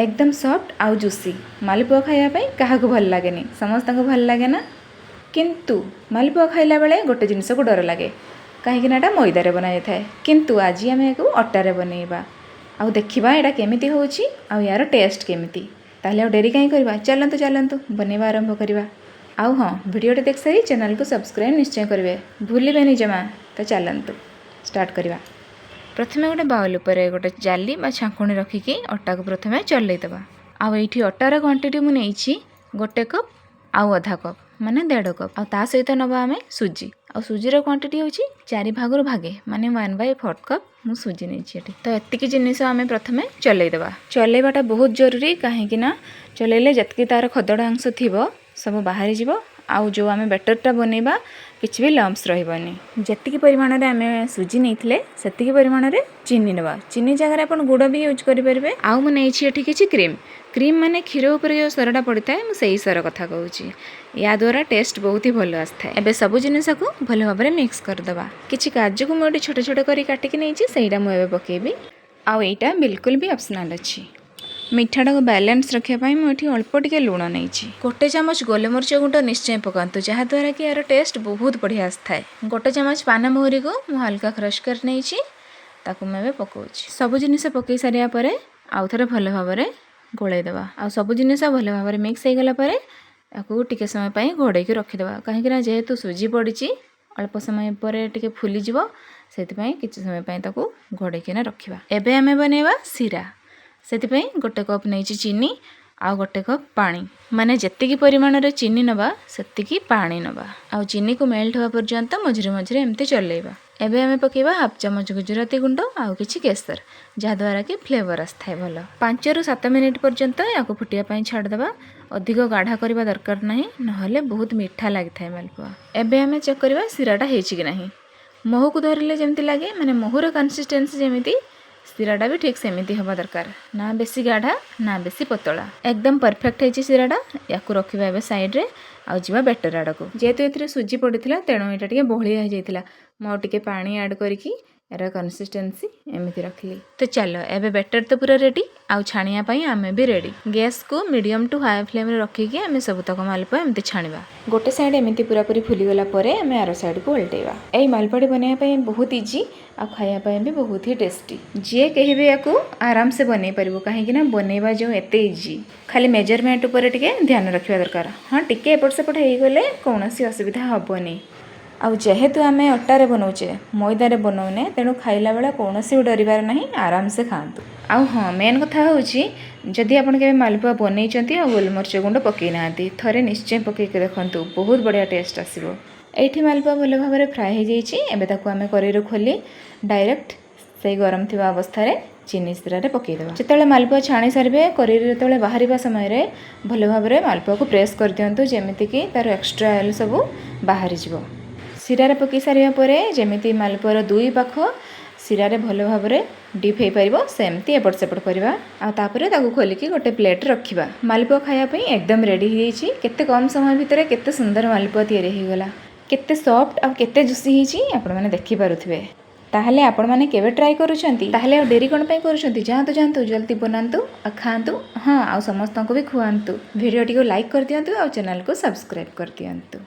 ଏକଦମ ସଫ୍ଟ ଆଉ ଜୁସି ମାଲପୁଆ ଖାଇବା ପାଇଁ କାହାକୁ ଭଲ ଲାଗେନି? ସମସ୍ତଙ୍କୁ ଭଲ ଲାଗେ ନା? କିନ୍ତୁ ମାଲପୁଆ ଖାଇଲା ବେଳେ ଗୋଟେ ଜିନିଷକୁ ଡର ଲାଗେ, କାହିଁକି ନା ଏଇଟା ମଇଦାରେ ବନାଯାଇଥାଏ। କିନ୍ତୁ ଆଜି ଆମେ ଏହାକୁ ଅଟାରେ ବନେଇବା ଆଉ ଦେଖିବା ଏଇଟା କେମିତି ହେଉଛି ଆଉ ୟାର ଟେଷ୍ଟ କେମିତି। ତାହେଲେ ଆଉ ଡେରି କାହିଁ କରିବା? ଚାଲନ୍ତୁ ଚାଲନ୍ତୁ, ବନେଇବା ଆରମ୍ଭ କରିବା। ଆଉ ହଁ, ଭିଡ଼ିଓଟି ଦେଖିସାରି ଚ୍ୟାନେଲକୁ ସବସ୍କ୍ରାଇବ୍ ନିଶ୍ଚୟ କରିବେ, ଭୁଲିବେନି ଜମା। ତ ଚାଲନ୍ତୁ ଷ୍ଟାର୍ଟ କରିବା। ପ୍ରଥମେ ଗୋଟେ ବାଉଲ୍ ଉପରେ ଗୋଟେ ଜାଲି ବା ଛାଙ୍କୁଣି ରଖିକି ଅଟାକୁ ପ୍ରଥମେ ଚଲେଇଦେବା। ଆଉ ଏଇଠି ଅଟାର କ୍ୱାଣ୍ଟିଟି ମୁଁ ନେଇଛି ଗୋଟେ କପ୍ ଆଉ ଅଧା କପ୍, ମାନେ ଦେଢ଼ କପ୍। ଆଉ ତା ସହିତ ନେବା ଆମେ ସୁଜି। ଆଉ ସୁଜିର କ୍ୱାଣ୍ଟିଟି ହେଉଛି ଚାରି ଭାଗରୁ ଭାଗେ, ମାନେ 1/4 କପ୍ ମୁଁ ସୁଜି ନେଇଛି ଏଠି। ତ ଏତିକି ଜିନିଷ ଆମେ ପ୍ରଥମେ ଚଲେଇଦେବା। ଚଲେଇବାଟା ବହୁତ ଜରୁରୀ, କାହିଁକି ନା ଚଲେଇଲେ ଯେତିକି ତା'ର ଖଦଡ଼ ଅଂଶ ଥିବ ସବୁ ବାହାରିଯିବ ଆଉ ଯେଉଁ ଆମେ ବେଟରଟା ବନେଇବା କିଛି ବି ଲମ୍ପସ୍ ରହିବନି। ଯେତିକି ପରିମାଣରେ ଆମେ ସୁଜି ନେଇଥିଲେ, ସେତିକି ପରିମାଣରେ ଚିନି ନେବା। ଚିନି ଜାଗାରେ ଆପଣ ଗୁଡ଼ ବି ୟୁଜ୍ କରିପାରିବେ। ଆଉ ମୁଁ ନେଇଛି ଏଠି କିଛି କ୍ରିମ୍। କ୍ରିମ୍ ମାନେ କ୍ଷୀର ଉପରେ ଯେଉଁ ସରଟା ପଡ଼ିଥାଏ, ମୁଁ ସେଇ ସର କଥା କହୁଛି। ୟା ଦ୍ୱାରା ଟେଷ୍ଟ ବହୁତ ହି ଭଲ ଆସିଥାଏ। ଏବେ ସବୁ ଜିନିଷକୁ ଭଲ ଭାବରେ ମିକ୍ସ କରିଦେବା। କିଛି କାଜୁକୁ ମୁଁ ଏଠି ଛୋଟ ଛୋଟ କରି କାଟିକି ନେଇଛି, ସେଇଟା ମୁଁ ଏବେ ପକାଇବି। ଆଉ ଏଇଟା ବିଲକୁଲ ବି ଅପସନାଲ୍ ଅଛି। ମିଠାଟାକୁ ବାଲାନ୍ସ ରଖିବା ପାଇଁ ମୁଁ ଏଠି ଅଳ୍ପ ଟିକେ ଲୁଣ ନେଇଛି। ଗୋଟେ ଚାମଚ ଗୋଲମରିଚ ଗୁଣ୍ଡ ନିଶ୍ଚୟ ପକାନ୍ତୁ, ଯାହାଦ୍ୱାରା କି ଏହାର ଟେଷ୍ଟ ବହୁତ ବଢ଼ିଆ ଆସିଥାଏ। ଗୋଟେ ଚାମଚ ପାନମହୁରିକୁ ମୁଁ ହାଲକା କ୍ରଶ କରି ନେଇଛି, ତାକୁ ମୁଁ ଏବେ ପକାଉଛି। ସବୁ ଜିନିଷ ପକାଇ ସାରିବା ପରେ ଆଉ ଥରେ ଭଲ ଭାବରେ ଗୋଳେଇ ଦେବା। ଆଉ ସବୁ ଜିନିଷ ଭଲ ଭାବରେ ମିକ୍ସ ହେଇଗଲା ପରେ ତାକୁ ଟିକେ ସମୟ ପାଇଁ ଘୋଡ଼େଇକି ରଖିଦେବା, କାହିଁକିନା ଯେହେତୁ ସୁଜି ପଡ଼ିଛି, ଅଳ୍ପ ସମୟ ପରେ ଟିକେ ଫୁଲିଯିବ। ସେଥିପାଇଁ କିଛି ସମୟ ପାଇଁ ତାକୁ ଘୋଡ଼େଇକିନା ରଖିବା। ଏବେ ଆମେ ବନେଇବା ଶିରା। ସେଥିପାଇଁ ଗୋଟେ କପ୍ ନେଇଛି ଚିନି ଆଉ ଗୋଟେ କପ୍ ପାଣି, ମାନେ ଯେତିକି ପରିମାଣରେ ଚିନି ନେବା ସେତିକି ପାଣି ନେବା। ଆଉ ଚିନିକୁ ମେଲ୍ଟ ହେବା ପର୍ଯ୍ୟନ୍ତ ମଝିରେ ମଝିରେ ଏମିତି ଚଲେଇବା। ଏବେ ଆମେ ପକାଇବା ହାଫ୍ ଚାମଚ ଗୁଜୁରାତି ଗୁଣ୍ଡ ଆଉ କିଛି କେସର, ଯାହାଦ୍ୱାରା କି ଫ୍ଲେଭର୍ ଆସିଥାଏ ଭଲ। 5ରୁ 7 ମିନିଟ୍ ପର୍ଯ୍ୟନ୍ତ ୟାକୁ ଫୁଟିବା ପାଇଁ ଛାଡ଼ିଦେବା। ଅଧିକ ଗାଢ଼ା କରିବା ଦରକାର ନାହିଁ, ନହେଲେ ବହୁତ ମିଠା ଲାଗିଥାଏ ମାଲପୁଆ। ଏବେ ଆମେ ଚେକ୍ କରିବା ଶିରାଟା ହେଇଛି କି ନାହିଁ। ମହୁକୁ ଧରିଲେ ଯେମିତି ଲାଗେ, ମାନେ ମହୁର କନସିଷ୍ଟେନ୍ସି ଯେମିତି, ଶିରାଟା ବି ଠିକ୍ ସେମିତି ହେବା ଦରକାର, ନା ବେଶୀ ଗାଢ଼ା ନା ବେଶୀ ପତଳା। ଏକଦମ ପରଫେକ୍ଟ ହେଇଛି ଶିରାଟା। ୟାକୁ ରଖିବା ଏବେ ସାଇଡ଼୍ରେ ଆଉ ଯିବା ବେଟର ଆଡ଼କୁ। ଯେହେତୁ ଏଥିରେ ସୁଜି ପଡ଼ିଥିଲା, ତେଣୁ ଏଇଟା ଟିକେ ବହଳିଆ ହେଇଯାଇଥିଲା। ମୁଁ ଆଉ ଟିକେ ପାଣି ଆଡ଼୍ କରିକି ଏହାର କନସିଷ୍ଟେନ୍ସି ଏମିତି ରଖିଲି। ତ ଚାଲ, ଏବେ ବେଟର ତ ପୁରା ରେଡ଼ି ଆଉ ଛାଣିବା ପାଇଁ ଆମେ ବି ରେଡ଼ି। ଗ୍ୟାସ୍କୁ ମିଡ଼ିୟମ୍ ଟୁ ହାଇ ଫ୍ଲେମ୍ରେ ରଖିକି ଆମେ ସବୁତକ ମାଲପୁଆ ଏମିତି ଛାଣିବା। ଗୋଟେ ସାଇଡ଼୍ ଏମିତି ପୁରାପୁରି ଫୁଲିଗଲା ପରେ ଆମେ ଆର ସାଇଡ଼୍କୁ ଓଲଟେଇବା। ଏଇ ମାଲପୁଆଟି ବନେଇବା ପାଇଁ ବହୁତ ଇଜି ଆଉ ଖାଇବା ପାଇଁ ବି ବହୁତ ହି ଟେଷ୍ଟି। ଯିଏ କେହି ବି ୟାକୁ ଆରାମସେ ବନେଇ ପାରିବ, କାହିଁକି ନା ବନେଇବା ଯେଉଁ ଏତେ ଇଜି, ଖାଲି ମେଜରମେଣ୍ଟ ଉପରେ ଟିକେ ଧ୍ୟାନ ରଖିବା ଦରକାର। ହଁ, ଟିକେ ଏପଟ ସେପଟ ହେଇଗଲେ କୌଣସି ଅସୁବିଧା ହେବନି। ଆଉ ଯେହେତୁ ଆମେ ଅଟାରେ ବନଉଛେ, ମଇଦାରେ ବନଉନେ, ତେଣୁ ଖାଇଲା ବେଳେ କୌଣସି ବି ଡରିବାର ନାହିଁ, ଆରାମସେ ଖାଆନ୍ତୁ। ଆଉ ହଁ, ମେନ୍ କଥା ହେଉଛି, ଯଦି ଆପଣ କେବେ ମାଲପୁଆ ବନେଇଛନ୍ତି ଆଉ ଗୋଲମରିଚ ଗୁଣ୍ଡ ପକାଇ ନାହାନ୍ତି, ଥରେ ନିଶ୍ଚୟ ପକାଇକି ଦେଖନ୍ତୁ, ବହୁତ ବଢ଼ିଆ ଟେଷ୍ଟ ଆସିବ। ଏଇଠି ମାଲପୁଆ ଭଲ ଭାବରେ ଫ୍ରାଏ ହେଇଯାଇଛି। ଏବେ ତାକୁ ଆମେ କରେଇରୁ ଖୋଲି ଡାଇରେକ୍ଟ ସେଇ ଗରମ ଥିବା ଅବସ୍ଥାରେ ଚିନି ଶିରାରେ ପକାଇଦେବା। ଯେତେବେଳେ ମାଲପୁଆ ଛାଣି ସାରିବେ, କରେଇରୁ ଯେତେବେଳେ ବାହାରିବା ସମୟରେ ଭଲ ଭାବରେ ମାଲପୁଆକୁ ପ୍ରେସ୍ କରିଦିଅନ୍ତୁ, ଯେମିତିକି ତା'ର ଏକ୍ସଟ୍ରା ଅଏଲ୍ ସବୁ ବାହାରିଯିବ। ଶିରାରେ ପକାଇ ସାରିବା ପରେ ଯେମିତି ମାଲପୁଆର ଦୁଇ ପାଖ ଶିରାରେ ଭଲ ଭାବରେ ଡିପ୍ ହେଇପାରିବ, ସେମିତି ଏପଟ ସେପଟ କରିବା। ଆଉ ତାପରେ ତାକୁ ଖୋଲିକି ଗୋଟେ ପ୍ଲେଟ୍ରେ ରଖିବା। ମାଲପୁଆ ଖାଇବା ପାଇଁ ଏକଦମ ରେଡ଼ି ହେଇଯାଇଛି। କେତେ କମ୍ ସମୟ ଭିତରେ କେତେ ସୁନ୍ଦର ମାଲପୁଆ ତିଆରି ହେଇଗଲା। କେତେ ସଫ୍ଟ ଆଉ କେତେ ଜୁସି ହେଇଛି, ଆପଣମାନେ ଦେଖିପାରୁଥିବେ। ତାହେଲେ ଆପଣମାନେ କେବେ ଟ୍ରାଏ କରୁଛନ୍ତି? ତାହେଲେ ଆଉ ଡେରି କ'ଣ ପାଇଁ କରୁଛନ୍ତି? ଯାଆନ୍ତୁ ଯାଆନ୍ତୁ, ଜଲ୍ଦି ବନାନ୍ତୁ ଆଉ ଖାଆନ୍ତୁ। ହଁ, ଆଉ ସମସ୍ତଙ୍କୁ ବି ଖୁଆନ୍ତୁ। ଭିଡ଼ିଓଟିକୁ ଲାଇକ୍ କରିଦିଅନ୍ତୁ ଆଉ ଚ୍ୟାନେଲକୁ ସବସ୍କ୍ରାଇବ୍ କରିଦିଅନ୍ତୁ।